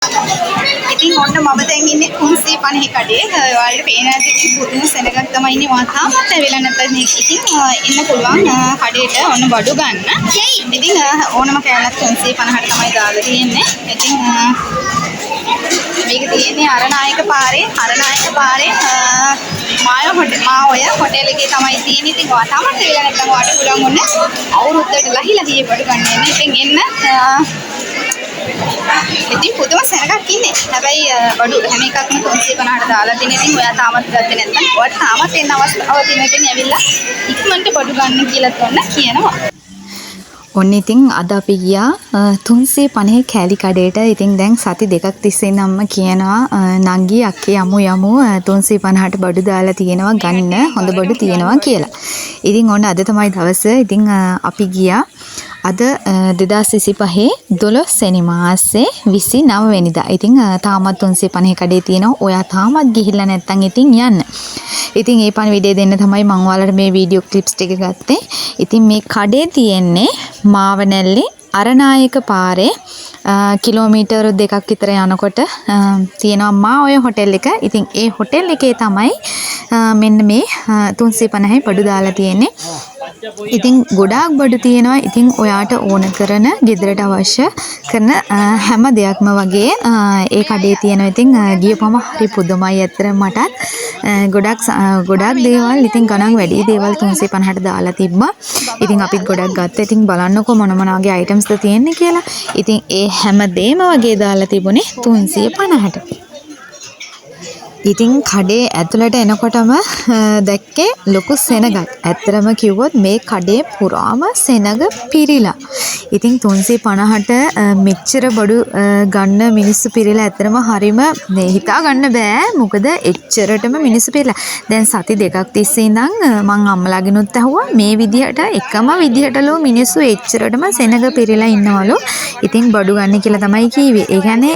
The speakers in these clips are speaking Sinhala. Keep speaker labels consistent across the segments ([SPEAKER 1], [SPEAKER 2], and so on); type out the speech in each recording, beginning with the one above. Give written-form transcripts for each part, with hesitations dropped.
[SPEAKER 1] ඉතින් ඔන්න මම දැන් ඉන්නේ 350 කඩේ. ඔයාලට පේන ඇති ඉතින් පුදුම සෙනගක් තමයි ඉන්නේ. මම තාමත් ඇවිල්ලා නැත්නම් ඉතින් එන්න පුළුවන් කඩේට ඔන්න බඩු ගන්න. ඉතින් ඕනම කෑල්ලක් 350ට තමයි දාලා තියෙන්නේ. ඉතින් මේක තියෙන්නේ අරනායක පාරේ, අරනායක පාරේ මාය හොටෙල්, මාඔය හොටෙල් එකේ තමයි තියෙන්නේ. ඉතින් ඔයා තාමත් ඇවිල්ලා නැත්නම් ඔයාට පුළුවන් ඔන්න අවුරුද්දට ලහි ලහි බඩු ගන්න එන්න. ඉතින් එන්න. ඉතින් පුදුම සැනකක් ඉන්නේ. හැබැයි බඩු හැම එකක්ම 350ට දාලා තියෙන. ඉතින් ඔයා තාමත් ගත්තේ නැත්නම් ඔයාට තාමත් එන්න අවස්ථාව තියෙනවා. ඉතින් ඇවිල්ලා ඉක්මනට බඩු ගන්න කියලාත් ඔන්න කියනවා.
[SPEAKER 2] ඔන්න ඉතින් අද අපි ගියා 350 කෑලි කඩේට. ඉතින් දැන් සති දෙකක් තිස්සේ නම් කියනවා නංගි අක්කේ යමු යමු 350ට බඩු දාලා තියෙනවා ගන්න, හොඳ බඩු තියෙනවා කියලා. ඉතින් ඔන්න අද තමයි දවස. ඉතින් අපි ගියා අද 2025 12 වෙනි මාසේ 29 වෙනිදා. ඉතින් තාමත් 350 කඩේ තියෙනවා. ඔයා තාමත් ගිහිල්ලා නැත්තම් ඉතින් යන්න. ඉතින් ඒ පණිවිඩය දෙන්න තමයි මං ඔයාලට මේ වීඩියෝ ක්ලිප්ස් ටික ගත්තේ. ඉතින් මේ කඩේ තියෙන්නේ මාවනැල්ලේ අරනායක පාරේ කිලෝමීටර් දෙකක් විතර යනකොට තියෙනවා මා ඔය හොටෙල් එක. ඉතින් ඒ හොටෙල් එකේ තමයි මෙන්න මේ 350 බඩු දාලා තියෙන්නේ. ඉතින් ගොඩාක් බඩු තියෙනවා. ඉතින් ඔයාට ඕන කරන ගෙදරට අවශ්‍ය කරන හැම දෙයක්ම වගේ ඒ කඩේ තියෙනවා. ඉතින් ගියපම හරි පුදුමයි ඇත්තටම මටත්. ගොඩාක් දේවල් ඉතින් ගණන් වැඩි දේවල් 350ට දාලා තිබ්බා. ඉතින් අපිත් ගොඩක් ගත්තා. ඉතින් බලන්නකෝ මොන මොන වගේ අයිටම්ස්ද තියෙන්නේ කියලා. ඉතින් ඒ හැම දෙයක්ම වගේ දාලා තිබුණේ 350ට. ඉතින් කඩේ ඇතුළට එනකොටම දැක්කේ ලොකු සෙනගක්. ඇත්තටම කිව්වොත් මේ කඩේ පුරාම සෙනග පිරීලා. ඉතින් 350ට මෙච්චර බඩු ගන්න මිනිස්සු පිරීලා ඇත්තටම හරිම මේ හිතා ගන්න බෑ. මොකද එච්චරටම මිනිස්සු පිරීලා. දැන් සති දෙකක් තිස්සේ ඉඳන් මං අම්මලාගෙනුත් ඇහුවා මේ විදිහට එකම විදිහටලු මිනිස්සු එච්චරටම සෙනග පිරීලා ඉන්නවලු. ඉතින් බඩු ගන්න කියලා තමයි කිව්වේ. ඒ කියන්නේ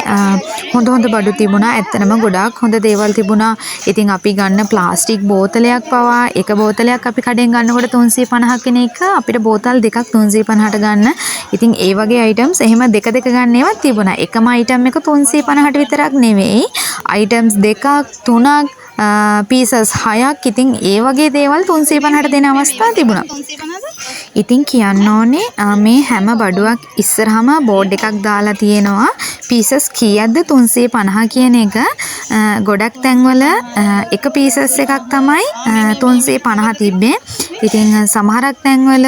[SPEAKER 2] හොඳ හොඳ බඩු තිබුණා. ඇත්තටම ගොඩාක් හොඳ දේවල් තිබුණා. ඉතින් අපි ගන්න ප්ලාස්ටික් බෝතලයක් පවා එක බෝතලයක් අපි කඩෙන් ගන්නකොට 350ක් වෙන එක අපිට බෝතල් දෙකක් 350ට ගන්න. ඉතින් ඒ වගේ අයිටම්ස් එහෙම දෙක දෙක ගන්න ඒවත් තිබුණා. එකම අයිටම් එක 350ට විතරක් නෙවෙයි, අයිටම්ස් දෙකක් තුනක් පීසස් හයක් ඉතින් ඒ වගේ දේවල් 350ට දෙන අවස්ථා තිබුණා. ඉතින් කියන්න ඕනේ මේ හැම බඩුවක් ඉස්සරහම බෝඩ් එකක් දාලා තියෙනවා පීසස් කීයක්ද 350 කියන එක. ගොඩක් තැන්වල එක පීසස් එකක් තමයි 350 තිබ්බේ. ඉතින් සමහරක් තැන්වල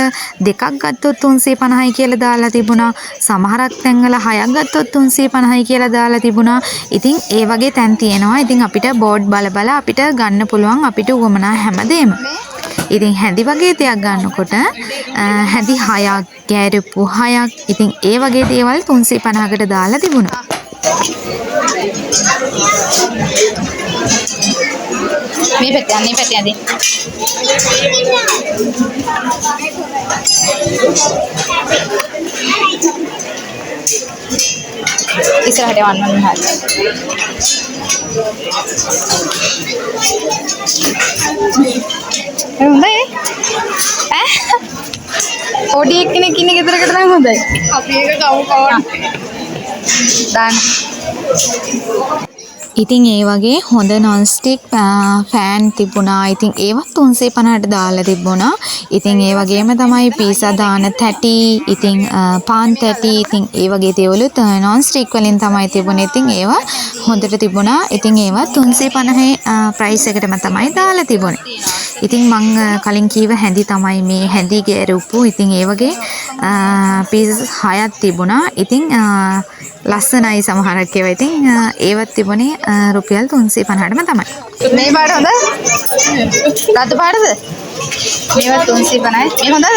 [SPEAKER 2] දෙකක් ගත්තොත් 350යි කියලා දාලා තිබුණා. සමහරක් තැන්වල හයක් ගත්තොත් 350යි කියලා දාලා තිබුණා. ඉතින් ඒ වගේ තැන් තියෙනවා. ඉතින් අපිට බෝඩ් බල බල අපිට ගන්න පුළුවන් අපිට උවමනා හැමදේම. ඉතින් හැඳි වගේ දෙයක් ගන්නකොට හැඳි හයක්, ගෑරුප්පු හයක්, ඉතින් ඒ වගේ දේවල් 350කට දාලා තිබුණා.
[SPEAKER 1] මේ පැත්තේ යන්න, මේ පැත්තේ යන්න. ඉස්සරහට යවන්න ඕන මෙහාට. ඒ හොඳයි. ඈ? පොඩි එක්කෙනෙක් ඉන්න ගෙදරකට නම් හොඳයි.
[SPEAKER 3] අපි ඒක කවු කවන්න.
[SPEAKER 1] දාන්න.
[SPEAKER 2] ඉතින් ඒ වගේ හොඳ නොන් ස්ටික් ෆෑන් තිබුණා. ඉතින් ඒවත් 350ට දාලා තිබුණා. ඉතින් ඒ වගේම තමයි පීසා දාන තැටි, ඉතින් පාන් තැටි, ඉතින් ඒ වගේ දේවලුත් නොන් ස්ටික් වලින් තමයි තිබුණේ. ඉතින් ඒවා හොඳට තිබුණා. ඉතින් ඒවා 350 ප්‍රයිස් එකටම තමයි දාලා තිබුණේ. ඉතින් මං කලින් කීව හැඳි තමයි මේ හැඳි ගෑරුප්පු. ඉතින් ඒ වගේ පීසස් හයක් තිබුණා. ඉතින් ලස්සනයි සමහරක් ඒවා. ඉතින් ඒවත් තිබුණේ රුපියල් 350ටම තමයි.
[SPEAKER 1] මේ පාට හොඳ? රතු පාටද? මේවා 350යි. මේ හොඳද?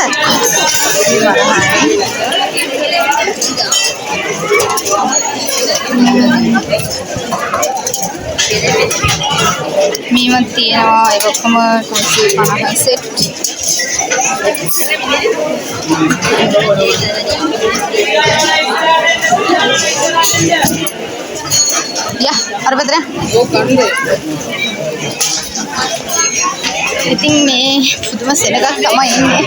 [SPEAKER 1] මේවත් තියෙනවා. ඒ ඔක්කොම 350 සෙට්. යා අර පැත්තට. ඉතින් මේ පුදුම සෙනගක් තමයි ඉන්නේ.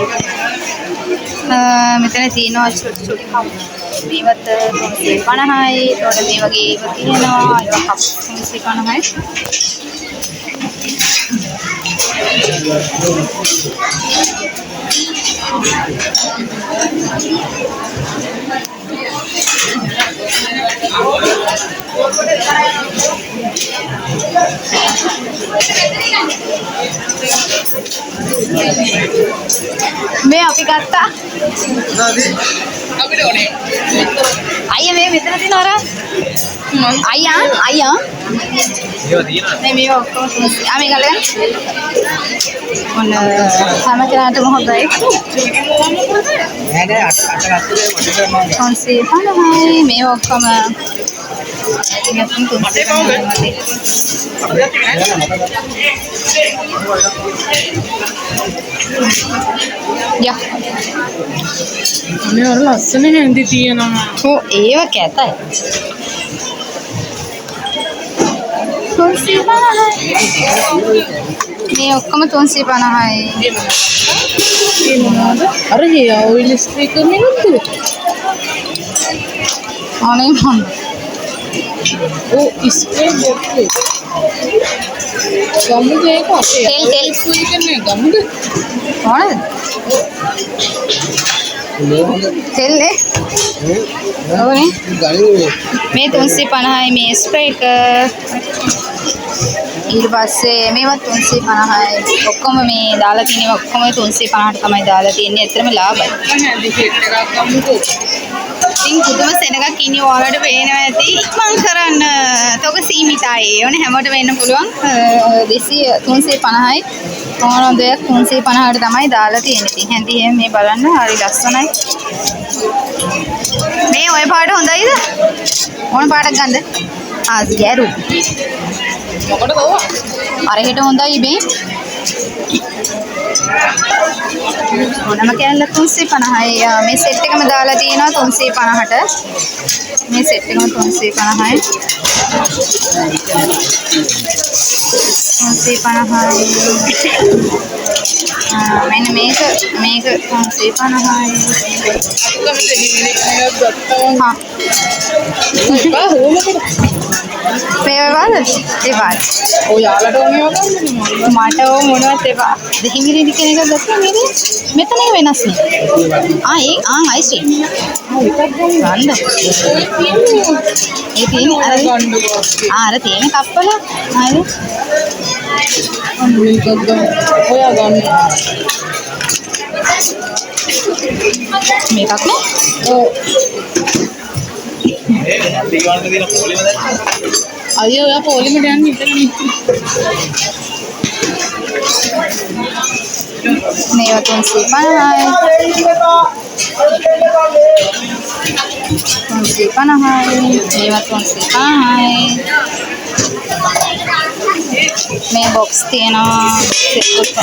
[SPEAKER 1] මෙතන තියෙනවා චුටි චුටි කප්. මේවත් 350යි. එතකොට මේ වගේ ඒවා තියෙනවා. ඒවා කප් 350යි. මේ අපි ගත්තා.
[SPEAKER 3] අපිට ඕනේ.
[SPEAKER 1] අයියා මේ මෙතන තියෙන අර අයියා අයියා
[SPEAKER 3] ඒවා තියෙනවා.
[SPEAKER 1] මේ මේවා ඔක්කොම 300. ආ මේක අල්ලගන්න. ඔන්න හැම කෙනාටම හොඳයි.
[SPEAKER 3] නෑ නෑ අට අට ගත්තේ මට කරනවා.
[SPEAKER 1] 350යි මේ ඔක්කොම. ඉතින් අතුන් 350යි. යා.
[SPEAKER 4] අනේ අර ලස්සන හැන්දි තියෙනවා.
[SPEAKER 1] ඔව් ඒව කැතයි. 350යි. මේ ඔක්කොම 350යි.
[SPEAKER 4] ඒ මොනවද? අර හෙයා ඔයිල් ස්ප්‍රේ කරන එකක්ද?
[SPEAKER 1] අනේ මං.
[SPEAKER 4] ඔව් ස්ප්‍රේ බොට්ටල්. ගමුද ඒක අපේ?
[SPEAKER 1] තෙල් තෙල්
[SPEAKER 4] ස්ප්‍රේ කරන එක ගමුද?
[SPEAKER 1] ඕනද? තෙල් නේ? ඔව්නේ. මේ 350යි මේ ස්ප්‍රේ එක. ඊට පස්සේ මේවත් 350යි. ඔක්කොම මේ දාලා තියෙන ඒවා ඔක්කොම 350ට තමයි දාලා තියෙන්නේ. ඇත්තටම ලාභයි.
[SPEAKER 4] හැන්දි සෙට් එකක් ගමුකෝ.
[SPEAKER 1] ඉතින් පුදුම සෙනගක් ඉන්නේ ඔයාලට පේනවා ඇති. ඉක්මන් කරන්න. තොග සීමිතයි. ඕනේ හැමෝටම එන්න පුළුවන්. 200 350යි. ඕන දෙයක් 350ට තමයි දාලා තියෙන්නේ. ඉතින් හැන්දි එහෙම මේ බලන්න හරි ලස්සනයි. මේ ඔය පාට හොඳයිද? ඕන පාටක් ගන්නද? ආ ගැරු.
[SPEAKER 4] මොකටද ඕවා?
[SPEAKER 1] අර හෙට හොඳයි මේ. ඕනම කෑල්ල 350යි. මේ සෙට් එකම දාලා තියෙනවා 350ට. මේ සෙට් එකම 350යි. 350යි. මෙන්න මේක මේක 350යි.
[SPEAKER 4] අක්කම දෙහිමිනි එකක් ගත්තා.
[SPEAKER 1] හා
[SPEAKER 4] එපා හොමකට.
[SPEAKER 1] මේ ඔය පාද? ඒ පාද.
[SPEAKER 4] ඔය යාලට ඕනේ ඒවා ගන්නනේ මම.
[SPEAKER 1] මට ඕ මොනවත් එපා. දෙහිමිරිදි කියන එකක් ගත්තා මේක මෙතන එක වෙනස් නේ. ආ ඒ ආ අයිස්ක්‍රීම්. ගන්න.
[SPEAKER 4] ඔය තියෙන්නේ.
[SPEAKER 1] ඒ තියෙන්නේ අර
[SPEAKER 4] ගන්නකෝ.
[SPEAKER 1] ආ අර තියෙන කප්පල. හරි.
[SPEAKER 4] අන්න මේකක් ගන්න. ඔයා ගන්න.
[SPEAKER 1] මේකක් නේ.
[SPEAKER 4] ඔව්.
[SPEAKER 3] ඒ හැන්දි ගන්න තියෙන පොලිම දැක්කද?
[SPEAKER 4] අයියා ඔයා පොලිමට යන්න ඉතලනේ.
[SPEAKER 1] මේවා 350යි. 350යි. මේවා 350යි. මේ බොක්ස් තියෙනවා.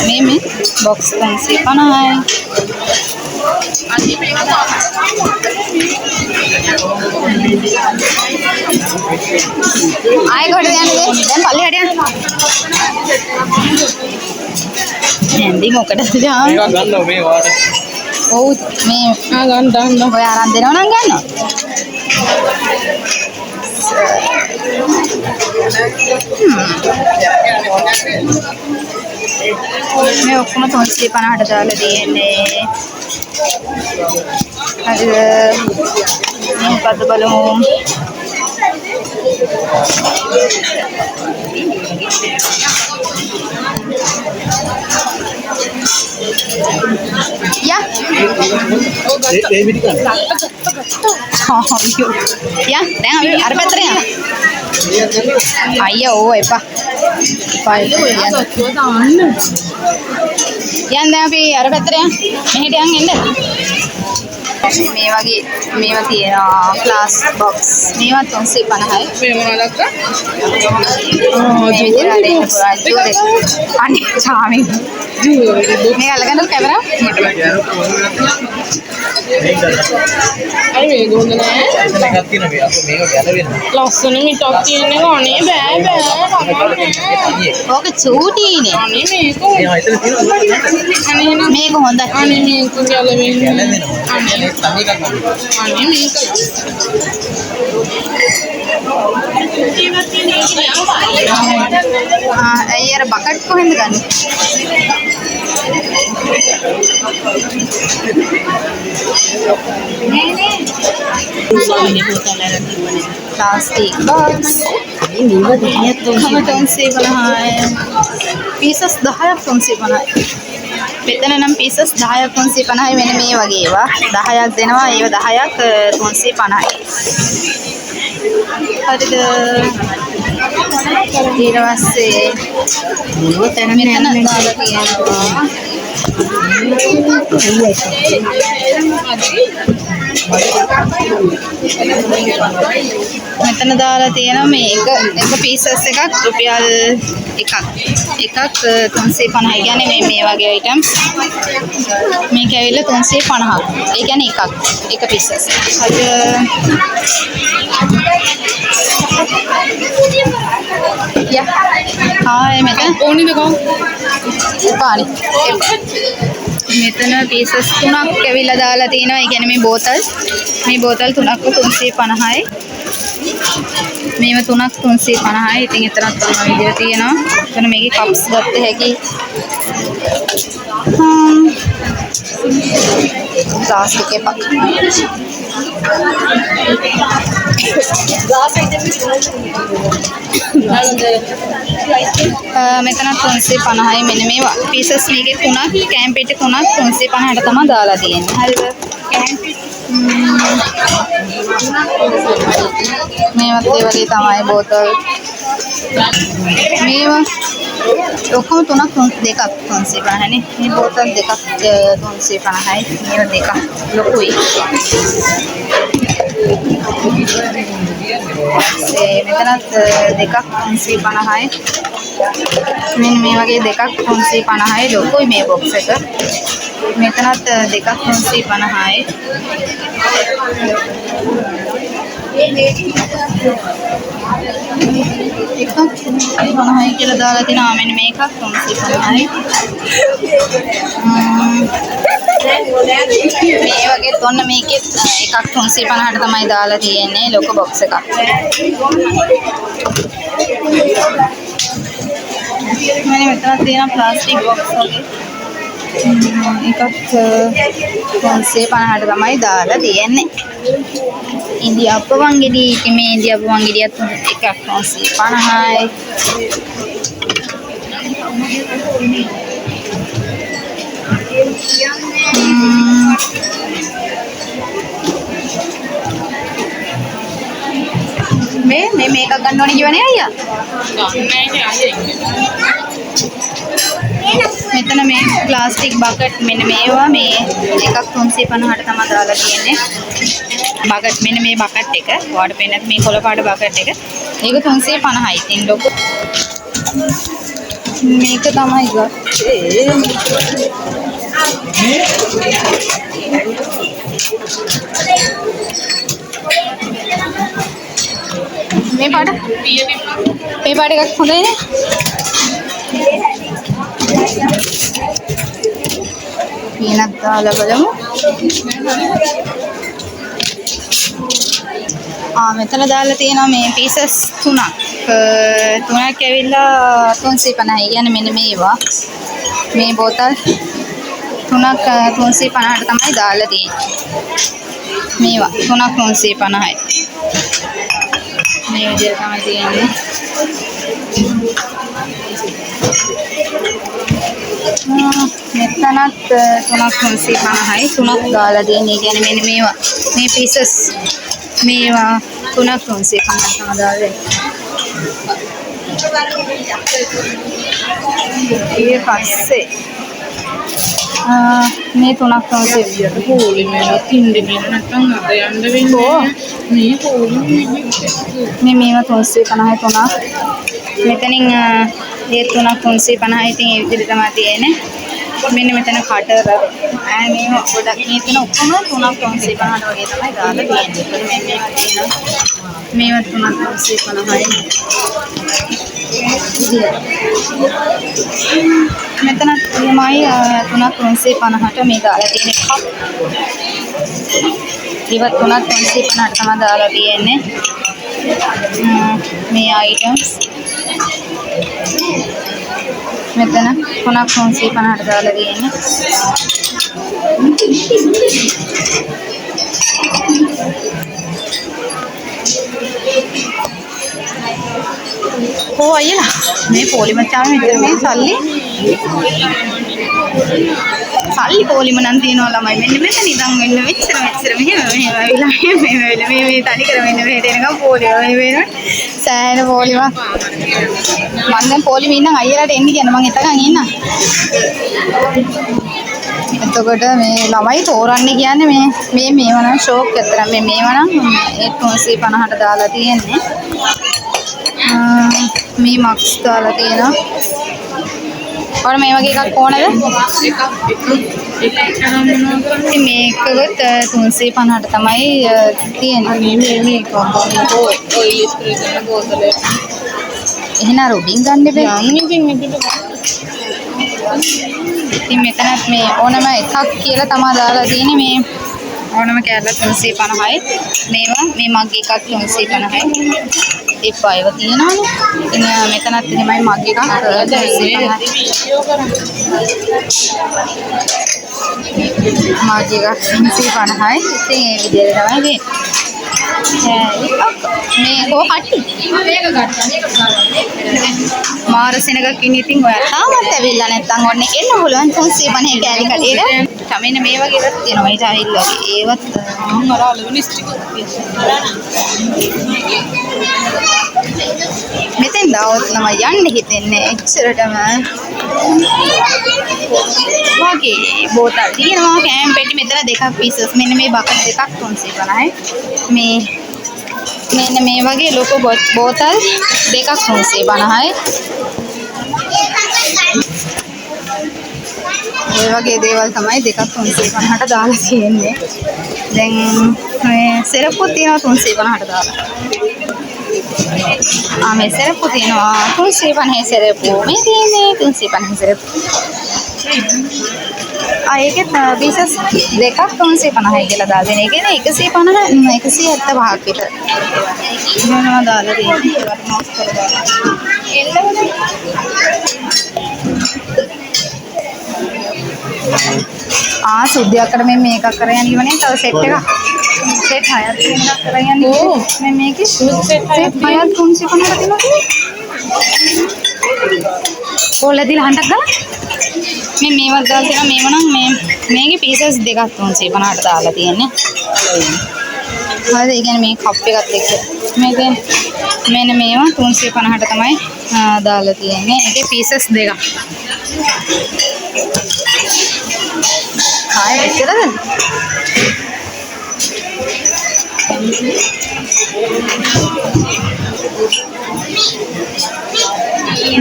[SPEAKER 1] මේ මේ බොක්ස් 350යි.
[SPEAKER 4] අනේ මේක
[SPEAKER 1] ආයෙ කොහෙටද යන්නේ? දැන් පල්ලෙහාට යන්න. හැන්දි මොකටද ජාන්?
[SPEAKER 3] මේක ගන්න මේ වාට.
[SPEAKER 1] ඔව් මේ
[SPEAKER 4] ආ ගන්න ගන්න.
[SPEAKER 1] ඔය අරන් දෙනවා නම් ගන්නවා. මේ ඔක්කොම 350ට දාලා තියෙන්නේ. හරිද? මේ මොකද්ද බලමු. යා.
[SPEAKER 3] ඒ පිටි ගන්න.
[SPEAKER 1] අයියෝ. යා දැන් අපි අර පැත්තට යන්න. අයියෝ ඕව එපා. එපා එපා.
[SPEAKER 4] ගත්තා දාන්න.
[SPEAKER 1] යන් දැන් අපි අර පැත්තට යන්. මෙහෙට යන් එන්න. මේ වගේ මේවා තියෙනවා ක්ලාස් බොක්ස්. මේවා 350යි.
[SPEAKER 4] මේ මොනවද අක්කා?
[SPEAKER 1] මේ විදිහට අර එන්න පුළුවන්. ජුවලරි. අනේ චාමින්.
[SPEAKER 4] Jewellery box.
[SPEAKER 1] මේක අල්ලගන්නකො කැමරාව.
[SPEAKER 4] මට බෑ.
[SPEAKER 3] මේක ගන්න.
[SPEAKER 4] අර මේක හොඳ නෑ.
[SPEAKER 3] එතන එකක් තියෙනවා මේ අපෝ මේක ගැලවෙනවා.
[SPEAKER 4] ලස්සන මිටක් තියෙන එක අනේ බෑ බෑ කමක් නෑ.
[SPEAKER 1] ඕක චූටිනේ.
[SPEAKER 4] අනේ මේක
[SPEAKER 3] මේ ආ එතන තියෙනවා.
[SPEAKER 4] අනේ නෑ.
[SPEAKER 1] මේක හොඳයි.
[SPEAKER 4] අනේ මේක ගැලවෙන්නේ.
[SPEAKER 3] ගැලවෙනවා.
[SPEAKER 4] අනේ
[SPEAKER 3] තනි එකක් ගන්න.
[SPEAKER 4] අනේ මේක
[SPEAKER 1] ආ ඇයි අර බකට් කොහෙන්ද ගන්නේ? ප්ලාස්ටික් බොක්ස් ඔක්කොම 350යි. පීසස් 10ක් 350යි. මෙතන නම් පීසස් 10ක් 350යි. මෙන්න මේ වගේ ඒවා 10ක් දෙනවා. ඒව 10ක් 350යි. හරිද? ඊට පස්සේ මෙතන දාලා තියෙනවා මෙතන දාලා තියෙනවා මේ එක එක පීසස් එකක් රුපියල් එකක් එකක් 350. කියන්නේ මේ මේ වගේ අයිටම්ස් මේක ඇවිල්ලා 350ක්. ඒ කියන්නේ එකක් එක පීසස්. හරි. යා ආ මෙතන
[SPEAKER 4] ඕනිද කවුද?
[SPEAKER 1] එපානේ. මෙතන පීසස් තුනක් ඇවිල්ලා දාලා තියෙනවා. ඒ කියන්නේ මේ බෝතල් මේ බෝතල් තුනක් 350යි. මේව තුනක් 350යි. ඉතින් එතනත් ඔන්න ඔය විදියට තියෙනවා. එතන මේකේ කප්ස් ගත්ත හැකි. ප්ලාස්ටික් එකක්. මෙතන 350යි. මෙන්න මේවා පීසස් මේකේ තුනක් කෑම පෙට්ටි තුනක් 350ට තමයි දාලා තියෙන්නේ. හරිද? මේවත් ඒ වගේ තමයි බෝතල්. මේවා ඔක්කොම තුනක් තුන් දෙකක් 350 නේ. මේ බෝතල් දෙකක් 350යි. මේවා දෙකක් ලොකුයි. ඒ මෙතනත් දෙකක් 350යි. මෙන්න මේ වගේ දෙකක් 350යි. ලොකුයි මේ බොක්ස් එක. මෙතනත් දෙකක් 350යි. එකක් 350යි කියලා දාලා තිනවා. මෙන්න මේකක් 350යි. මේ වගේත් ඔන්න මේකෙත් එකක් 350ට තමයි දාලා තියෙන්නේ. ලොකු බොක්ස් එකක්. මෙන්න මෙතන තියෙන ප්ලාස්ටික් බොක්ස් වගේ එකක් 350ට තමයි දාලා තියෙන්නේ. ඉන්දියාප්ප වංගෙඩි. ඉතින් මේ ඉන්දියාප්ප වංගෙඩියත් එකක් 350යි. මේ මේ මේකක් ගන්න ඕනේ කියවනේ අයියා. මෙතන මේ ප්ලාස්ටික් බකට් මෙන්න මේවා මේ එකක් 350ට තමයි දාලා තියෙන්නේ. බකට් මෙන්න මේ බකට් එක. ඔයාලට පේන්නේ මේ කොළ පාට බකට් එක. ඒක 350යි. ඉතින් ලොකු මේක තමයි ගත්තේ. මේ පාට මේ පාට එකක් හොඳයි නේ. පීනක් දාලා බලමු. ආ මෙතන දාලා තියෙනවා මේ පීසස් තුනක්. තුනක් ඇවිල්ලා 350යි. කියන්නේ මෙන්න මේවා. මේ බෝතල් තුනක් 350ට තමයි දාලා තියෙන්නේ. මේවා තුනක් 350යි. මේ විදිහට තමයි තියෙන්නේ. මෙතනත් තුනක් 350යි. තුනක් දාලා තියෙන්නේ. ඒ කියන්නේ මෙන්න මේවා. මේ පීසස් මේවා තුනක් 350ක් තමයි දාලා තියෙන්නේ. ඊට පස්සේ මේ තුනක් 300.
[SPEAKER 4] කෝලි මේවා තින්දේ නේද නැත්නම් අද යන්න වෙන්නේ මේ කෝලි
[SPEAKER 1] මේ මේවා 350යි තුනක්. මෙතනින් ඒ තුනක් 350යි. ඉතින් ඒ විදිහට තමයි තියෙන්නේ. මෙන්න මෙතන කටර ඈ මේවා ගොඩක් මේ තුන ඔක්කොම තුනක් 350ට වගේ තමයි දාලා තියෙන්නේ. මේ මේවා තියෙනවා. මේවා තුනක් 350යි. මෙතන තමයි තුනක් 350ට මේ දාලා තියෙන එකක්. ඒවත් තුනක් 350ට තමයි දාලා තියෙන්නේ. මේ අයිටම්ස් මෙතන තුනක් 350ට දාලා තියෙන්නේ. ඕ අයියලා මේ පොලිම චාම විතර මේ සල්ලි සල්ලි පොලිම නම් තියනවා ළමයි. මෙන්න මෙතන ඉඳන් මෙන්න මෙච්චර මෙච්චර මෙහෙම මෙහෙම ඇවිල්ලා මෙහෙම ඇවිල්ලා මේ මේ තනි කර මෙන්න මෙහෙට එනකම් පොලිම මේ වෙනවා. සෑහෙන පොලිමක්. මං දැන් පොලිම ඉන්නම් අයියලාට එන්න කියන මං එතකන් ඉන්නම්. එතකොට මේ ළමයි තෝරන්නේ කියන්නේ මේ මේ මේවා නම් ෂෝක් ඇත්තට මේ මේවා නම් ඒ 350ට දාලා තියෙන්නේ. මේ මක්ස් දාලා තියෙනවා. ඔයාලා මේ වගේ එකක් ඕනද?
[SPEAKER 4] එකක් එකක් අරන් මොනවා කරන්නේ?
[SPEAKER 1] ඉතින් මේකත් 350ට තමයි තියෙන්නේ.
[SPEAKER 4] අනේ මේ මේ ඔයිල් ස්ප්‍රේ කරන බෝතලයක්.
[SPEAKER 1] එහෙනම් අර උඩින් ගන්න එපා.
[SPEAKER 4] යන් ඉතින් එකට ගන්න.
[SPEAKER 1] ඉතින් මෙතනත් මේ ඕනම එකක් කියලා තමයි දාලා තියෙන්නේ. මේ ඕනම කෑල්ල 350යි. මේවා මේ මග් එකක් 350යි. එපා ඒවා තියෙනවනේ. ඉතින් මෙතනත් එහෙමයි මග් එකක් 350යි.
[SPEAKER 4] වීඩියෝ කරන්න.
[SPEAKER 1] මග් එකක් 350යි. ඉතින් ඒ විදිහට තමයි තියෙන්නේ. මේ කෝ කට්ටි
[SPEAKER 4] මේක ගත්තා මේක ගන්නවා.
[SPEAKER 1] මාර සෙනගක් ඉන්නේ. ඉතින් ඔයා තාමත් ඇවිල්ලා නැත්තම් ඔන්න එන්න පුළුවන් 350 කෑලි කඩේට. මෙන්න මේ වගේ ඒවත් තියෙනවා. ඒ ටයිල් වගේ. ඒවත්
[SPEAKER 4] ආන් අර අලුවෙනි ස්ටිකර් තියෙනවා.
[SPEAKER 1] මෙතෙන් දාවොත් ළමයි යන්න හිතෙන්නේ එච්චරටම. වගේ බෝතල් තියෙනවා. කෑම පෙට්ටි මෙතන දෙකක් පීසස්. මෙන්න මේ බකට් දෙකක් 350යි. මේ මෙන්න මේ වගේ ලොකු බෝතල් දෙකක් 350යි. ඒ වගේ දේවල් තමයි දෙකක් 350ට දාලා තියෙන්නේ. දැන් මේ සෙරප්පු තියෙනවා 350ට දාලා. ආ මේ සෙරප්පු තියෙනවා 350 සෙරප්පු. මේ තියෙන්නේ 350 සෙරප්පු. ආ ඒකෙත් පීසස් දෙකක් 350යි කියලා දාලා දෙන. ඒ කියන්නේ 150 175ක් විතර. මොනවා දාලා තියෙන්නේ? ඒවට මාස්ක් කරලා දාලා. එන්නකෝ. ආ සුද්ධියක් කර මේ මේකක් කරගෙන යන්න කිව්වනේ. තව සෙට් එකක්. සෙට් හයක් තියෙන එකක් කරගෙන යන්න කිව්වේ. මේ මේකේ
[SPEAKER 4] සෙට් හයක්
[SPEAKER 1] සෙට් හයක් 350ට තියෙනවා කිව්වේ. කොල්ල දීලා හන්ටක් ගන්න. මේ මේවත් දාලා තියෙනවා. මේව නම් මේ මේකේ පීසස් දෙකක් 350ට දාලා තියෙන්නේ. හරිද? ඒ කියන්නේ මේ කප් එකත් එක්ක. මේ තියෙන මෙන්න මේවා 350ට තමයි දාලා තියෙන්නේ. ඒකේ පීසස් දෙකක්. ආයෙ මෙච්චරද?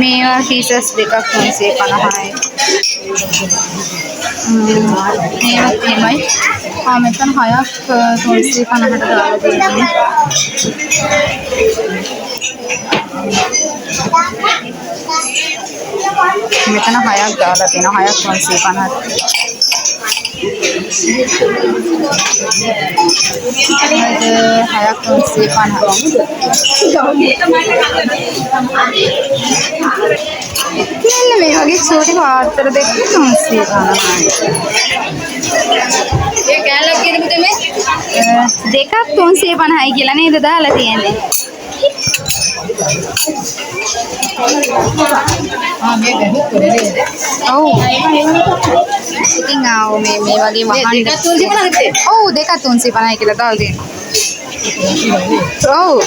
[SPEAKER 1] මේවා පීසස් දෙකක් 350යි. මේවත් එහෙමයි. ආ මෙතන හයක් 350ට දාලා තියෙන්නේ. මෙතන හයක් දාලා තියෙනවා. හයක් 350ට. හරිද? හයක් 350. මෙන්න මේ වගේ චූටි පාත්‍ර දෙක 350යි.
[SPEAKER 4] ඒ කෑල්ලක් කියද පුතේ මේ?
[SPEAKER 1] දෙකක් 350යි කියලා නේද දාලා තියෙන්නේ?
[SPEAKER 4] ආ මේ ගැහුව කරේ නේද?
[SPEAKER 1] ඔව්. ඉතින් ආ ඔව් මේ මේ වගේ වහන්න
[SPEAKER 4] දෙකක් 350ද?
[SPEAKER 1] ඔව් දෙකක් 350යි කියලා දාලා තියෙනවා. ඔව්.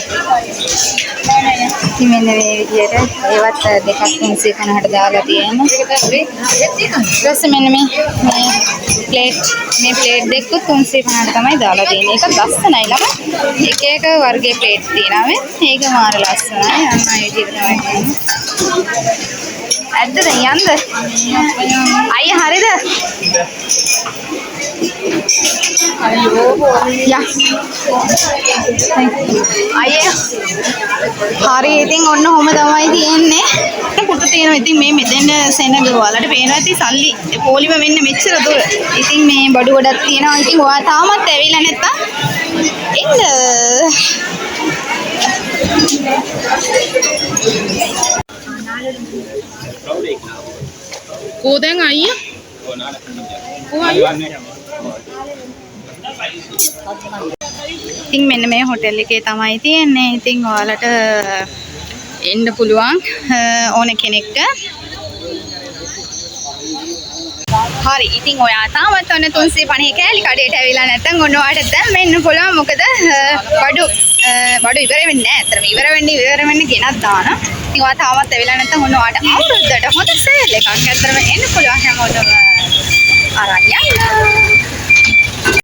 [SPEAKER 1] ඉතින් මෙන්න මේ විදියට ඒවත් දෙකක් 350ට දාලා තියෙනවා.
[SPEAKER 4] ඒක තමයි මේ තියෙනවා.
[SPEAKER 1] ඊට පස්සේ මෙන්න මේ මේ ප්ලේට් මේ ප්ලේට් දෙකත් 350ට තමයි දාලා තියෙන්නේ. ඒක ලස්සනයි ළමයි. එක එක වර්ගයේ ප්ලේට් තියෙනවා මේ. ඒක මාර ලස්සනයි. අන්න ඒ විදියට තමයි තියෙන්නේ. ඇද්ද දැන් යන්ද? අයියා හරිද? යා. අයියා හරි ඉතින් ඔන්න ඔහොම තමයි තියෙන්නේ. පුටු තියෙනවා. ඉතින් මේ මෙතෙන් සෙනග ඔයාලට පේනවා ඇති සල්ලි පොලිම මෙන්න මෙච්චර දුර. ඉතින් මේ බඩු ගොඩක් තියෙනවා. ඉතින් ඔයා තාමත් ඇවිල්ලා නැත්තම් එන්න.
[SPEAKER 4] කෝ දැන් අයියා? කෝ අයියා?
[SPEAKER 1] ඉතින් මෙන්න මේ හොටෙල් එකේ තමයි තියෙන්නේ. ඉතින් ඔයාලට එන්න පුළුවන් ඕන කෙනෙක්ට. හරි ඉතින් ඔයා තාමත් ඔන්න 350 කෑලි කඩේට ඇවිල්ලා නැත්තම් ඔන්න ඔයාට දැන් මෙන්න පුළුවන්. මොකද බඩු බඩු ඉවර වෙන්නේ නැහැ. ඇත්තටම ඉවර වෙන්න ගෙනත් දානවා. ඉතින් ඔයා තාමත් ඇවිල්ලා නැත්තම් ඔන්න ඔයාට අවුරුද්දට හොඳ සේල් එකක්. ඇත්තටම එන්න පුළුවන් හැමෝටම අරන් යන්න.